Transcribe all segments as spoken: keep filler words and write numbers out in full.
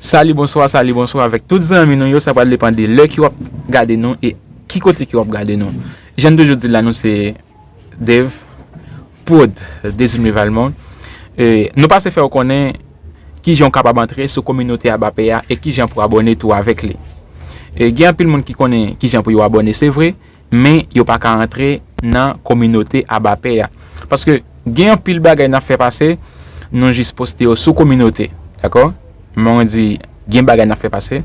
Sali, bonswa, sali, bonswa avèk tout zanmi nou yo. Sa pral depann de lè ki w ap gade nou e ki kote ki w ap gade nou. Jan n toujou di la, nou se Dave Prod, Dezime Valmont. E, nou pase fè w konnen kijan w kapab antre sou kominote Abapè a e kijan pou abòne tou avèk li. E, gen anpil moun ki konnen kijan pou yo abòne, se vre, men yo pa ka antre nan kominote Abapè a. Paske gen anpil bagay n ap fè pase, nou jis poste yo sou kominote. Dakò? Mwen di, gen bagay n ap fè pase,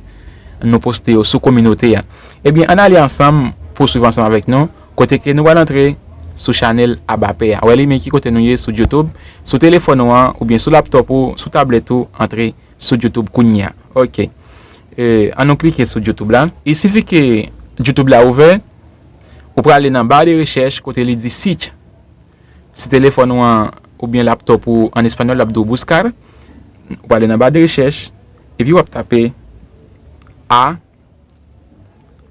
nou poste yo sou kominote a. Ebyen, ann ale ansanm, pouswiv ansanm avèk nou, kote ke nou pral antre sou chanèl Abapè a. Wè li, men ki kote nou ye sou YouTube, sou telefòn ou an, oubyen sou laptòp ou, sou tablèt ou, antre sou YouTube kounye a. Ok. E, ann nou klike sou YouTube la. Il sifi ke YouTube la ouvè, ou prale nan ba de rechèch kote li di search. Si telefòn ou an oubyen laptòp ou an espanyòl, l ap di w buscar. Ou prale nan ba de rechèch, epi w ap tape A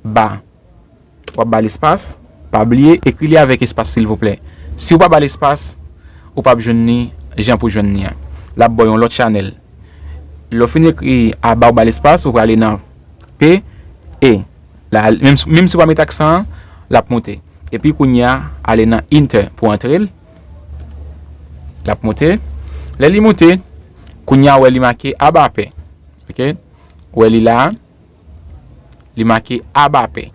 ba. W ap ba l espas. Pa bliye, ekri li avèk espas, silvouplè. Si w pa ba l espas, ou p ap jwenn li jan pou jwenn li an. L ap ba w yon lòt chanèl. Lè w fin ekri A ba, ou ba l espas, ou prale nan P E. La, menm, menm si w pa met aksan an, l ap moute. Epi kounye a, ale nan Enter pou antre l. L ap moute. Lè li moute, kounye a, wè li make Abapè. Ok? Wè li la a. Li make Abapè.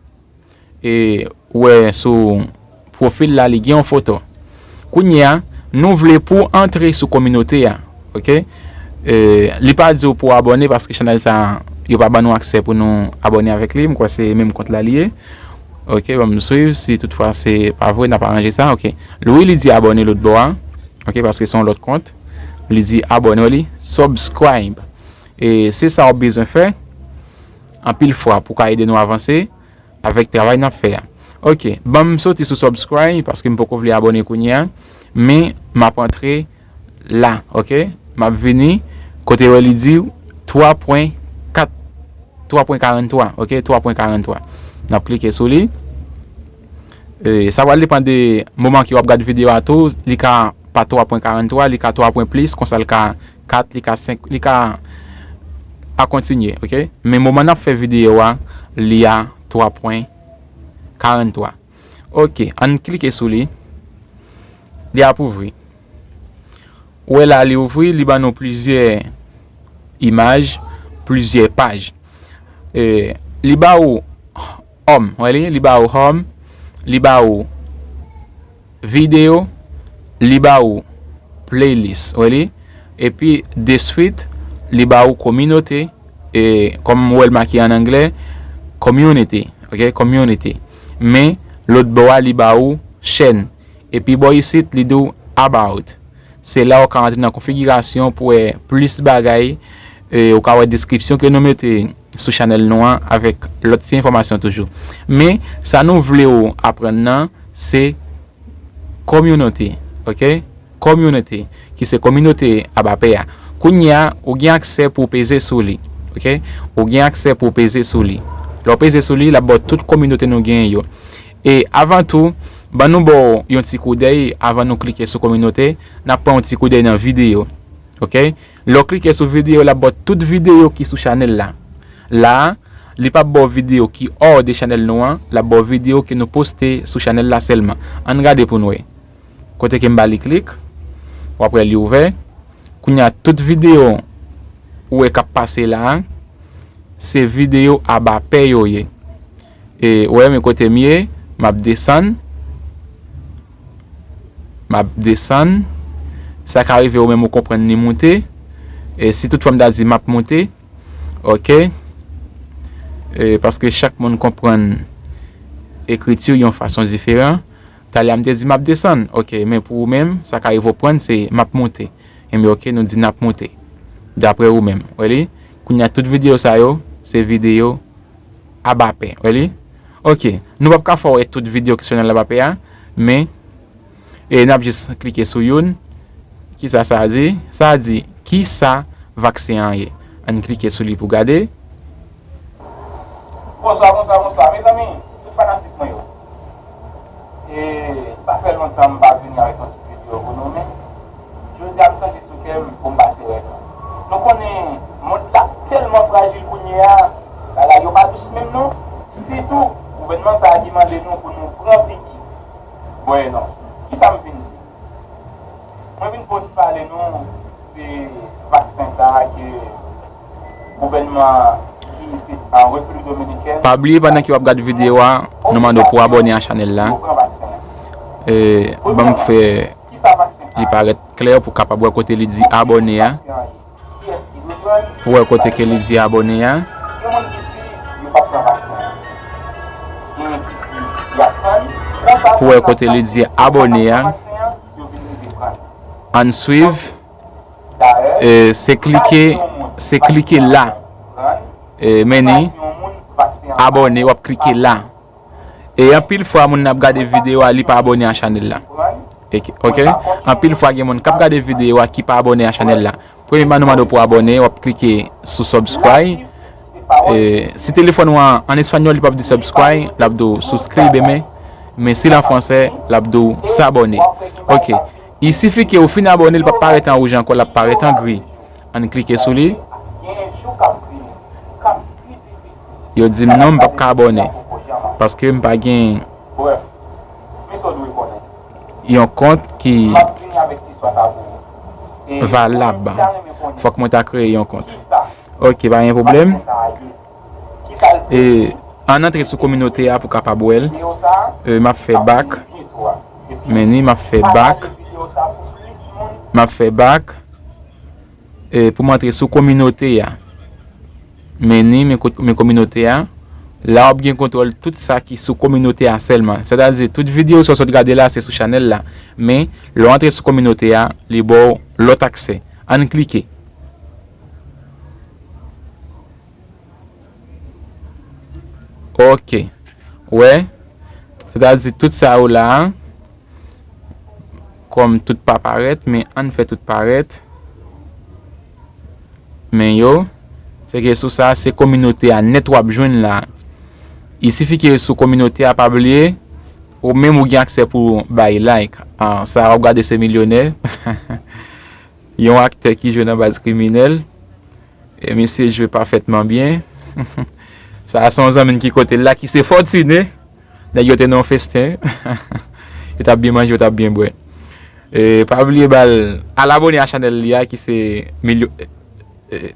E, wè sou pwofil la, li gen yon foto. Kounye a, nou vle pou antre sou kominote a. Ok? E, li pa di w pou abòne paske chanèl sa, yo pa ban nou aksè pou nou abòne avèk li. M kwè se menm kont la li ye. Ok, ban m swiv. Si toutfwa se pa vre, n ap aranje sa. Ok. Wi, li di abòne lòt bò a. Ok, paske se yon lòt kont. Li di abòne, wè li, subscribe. E se sa w ap bezwen fè anpil fwa pou ka ede nou avanse avèk travay n ap fè a. Ok, ban m soti sou subscribe paske m poko vle abòne kounye a, men m ap antre la, ok? M ap vini kote wè li di twa pwen kat, twa pwen karanntwa, ok? Twa pwen karanntwa. N ap klike sou li. E, sa pral depann de moman ke w ap gad videyo a tou. Li ka pa twa pwen karanntwa, li ka twa pwen plis, konsa l ka kat, li ka senk, li ka a kontinye, ok? Men moman n ap fè videyo a, li a twa pwen karanntwa. Ok, ann klike sou li. Li ap ouvri. Ou wè la, li ouvri, li ban nou plizyè imaj, plizyè paj. E, li ba ou home, wè li, li ba ou home, li ba ou videyo, li ba ou playlist, wè li. Epi, de swit, li ba ou kominote, e, kòm ou wè l make an anglè, community, ok, community. Men, lòt bò a, li ba ou chaîne. Epi, bò isit, li di w about. Se la ou ka antre nan konfigirasyon pou wè plis bagay, e, ou ka wè deskripsyon ke nou mete sou chanèl nou an avèk lòt ti enfòmasyon toujou. Men, sa nou vle w aprann nan, se community, ok? Community, ki se kominote Abapè a. Kounye a, ou gen aksè pou w peze sou li, ok? Ou gen aksè pou w peze sou li. Lè w peze sou li, l ap ba w tout kominote nou genyen yo. E avan tou, ban nou ba w yon ti koudèy avan nou klike sou kominote, n ap pran yon ti koudèy nan videyo, ok? Lè w klike sou videyo, l ap ba w tout videyo ki sou chanèl la. La a, li p ap ba w videyo ki hors de chanèl nou an, l ap ba w videyo ke nou poste sou chanèl la sèlman. Ann gade pou n wè. Kote ke m ba li klik, w ap wè li ouvè. Kounye a, tout videyo ou wè k ap pase la a, se videyo Abapè yo ye. E, ou wè, men kote m ye, m ap desann. M ap desann. Sa ka rive ou menm ou konprann li moute. E si toutfwa m ta di m ap moute, ok. E, paske chak moun konprann ekriti yon fason diferan. Talè a m te di m ap desann, ok. Men pou ou menm, sa ka rive ou prann se m ap moute. Enben, ok, nou di n ap moute. Daprè ou menm, wè li? Kounye a, tout videyo sa yo, se videyo Abapè, wè li? Ok, nou p ap ka fè w wè tout videyo ki sou chanèl Abapè a, men, e n ap jis klike sou youn. Kisa sa di? Sa di, kisa vaksen an ye? Ann klike sou li pou gade. Bonswa, bonswa, bonswa, mezanmi, tout fanatik mwen yo. E sa fè lontan m pa vini avèk yon ti videyo pou nou, men jodi a m santi sou kè m pou m pase wè nou. Nou konnen mond la tèlman Frajil kounye a, bagay yo pa dous menm non. Sitou, gouvènman sa a ki mande nou pou nou pran piki. Bwè non. Kisa m vin di? Mwen vin fè yon ti pale nou de vaksen sa a ke gouvènman ki isit an Repiblik Dominikèn. Pa bliye, pandan ke w ap gade videyo a, nou mande w pou abòne a chanèl la. Yo pran vaksen an. E, ban m fè li parèt klè pou w kapab wè kote li di abòne a. Pou wè kote ke li di abòne a. Pou wè kote li di abòne a. Ann swiv. E, se klike, se klike la. E, men ni abòne, w ap klike la. E anpil fwa, moun nan ap gade videyo a, li pa abòne a chanèl la. Eke, oke? Anpil fwa, gen moun k ap gade videyo a ki pa abòne a chanèl la. Premyèman, nou mande w pou abòne, w ap klike sou subscribe. E, si telefòn ou an, an espanyòl, li p ap di subscribe, l ap di w suscríbeme. Men si l an fransè, l ap di w s'abonner. Oke. Il suffit ke ou fin abòne, li p ap parèt an wouj ankò, l ap parèt an gri. Ann klike sou li. Yo di m non, m p ap ka abòne. Paske m pa gen yon kont ki valab. Fòk mwen ta kreye yon kont. Oke, pa gen pwoblèm. E, ann antre sou kominote a pou kapab wè l. E, m ap fè back. Men ni, m ap fè back. M ap fè back. E, pou m antre sou kominote a. Men ni, men ko-, men kominote a. La w ap gen kontwòl tout sa ki sou kominote a sèlman. Sètadi, tout videyo sa w sot gade la, se sou chanèl la. Men, lè w antre sou kominote a, li ba w lòt aksè. Ann klike. Oke. Wè. Sètadi, tout sa yo la a. Kòm tout pa parèt, men ann fè tout parèt. Men yo, se ke sou sa, se kominote a nèt w ap jwenn la. Il suffit ke sou kominote a, pa bliye, ou menm ou gen aksè pou bay like. Ah, sa w ap gade se milyonè. Yon aktè ki jwe nan baz kriminèl. E misye jwe pafètman byen. Sa a se yon zanmi n ki kote l la, ki se Fortuné. Nèg yo te nan yon festen. Yo t ap byen manje, yo t ap byen bwè. E, pa bliye ba l, al abòne a chanèl li a, ki se Milyo-, e, e,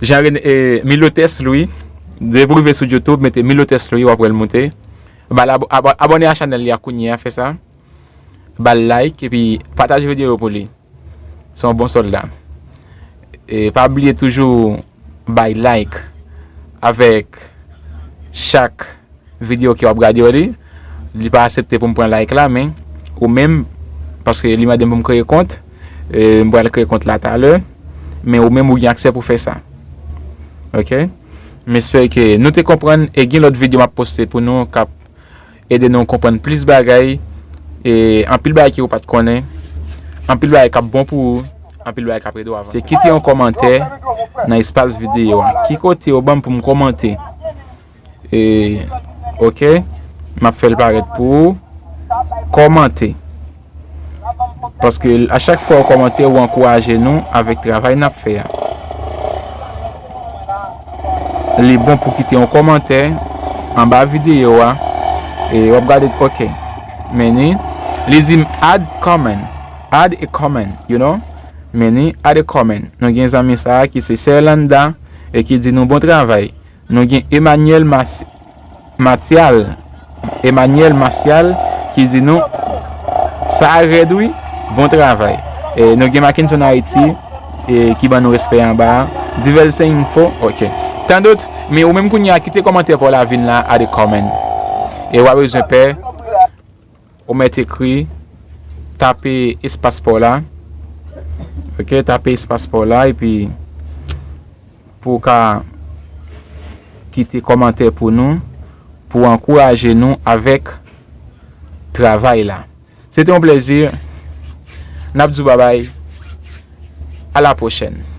Jean René, e, Milotes Louis. Depi w rive sou YouTube, mete Milotes Louis, w ap wè l moute. Ba l abo-, abo-, abòne a chanèl li a kounye a, fè sa. Ba l like, epi pataje videyo yo pou li. Se yon bon sòlda. E pa bliye toujou bay like avèk chak videyo ke w ap gade yo li. Li pa aksepte pou m pran like la, men ou menm, paske li mande m pou m kreye kont, e, m pral kreye kont la talè, men ou menm ou gen aksè pou fè sa. Oke? M espere ke nou te konprann e gen lòt videyo m ap poste pou nou k ap ede nou konprann plis bagay, e anpil bagay ke ou pa t konnen, anpil bagay k ap bon pou ou, anpil bagay k ap ede w avanse. Se kite yon kòmantè nan espas videyo a. Ki kote yo ban m pou m kòmante? E, oke, m ap fè l parèt pou ou. Kòmante. Paske a chak fwa ou kòmante, ou ankouraje nou avèk travay n ap fè a. Li bon pou kite yon kòmantè anba videyo a. E w ap gade, oke. Men ni, li di m add comment. Add a comment, you know? Men ni, add a comment. Nou gen zanmi sa a ki se Sè Landa e ki di nou bon travay. Nou gen Emmanuel Mas-, Matial, Emmanuel Matial ki di nou, sa rèd wi, bon travay. E nou gen Mackinson Haiti, e ki ban nou respè anba a. Diverse info, oke. Tandot, men ou menm kounye a kite kòmantè pa w la vin la, add a comment. E w a bezwen pè, ou mèt ekri, tape espas pa w la. Oke, tape espas pa w la, epi pou w ka kite kòmantè pou nou, pou ankouraje nou avèk travay la. Se te yon plezi. N ap di w babay. A la pwochèn.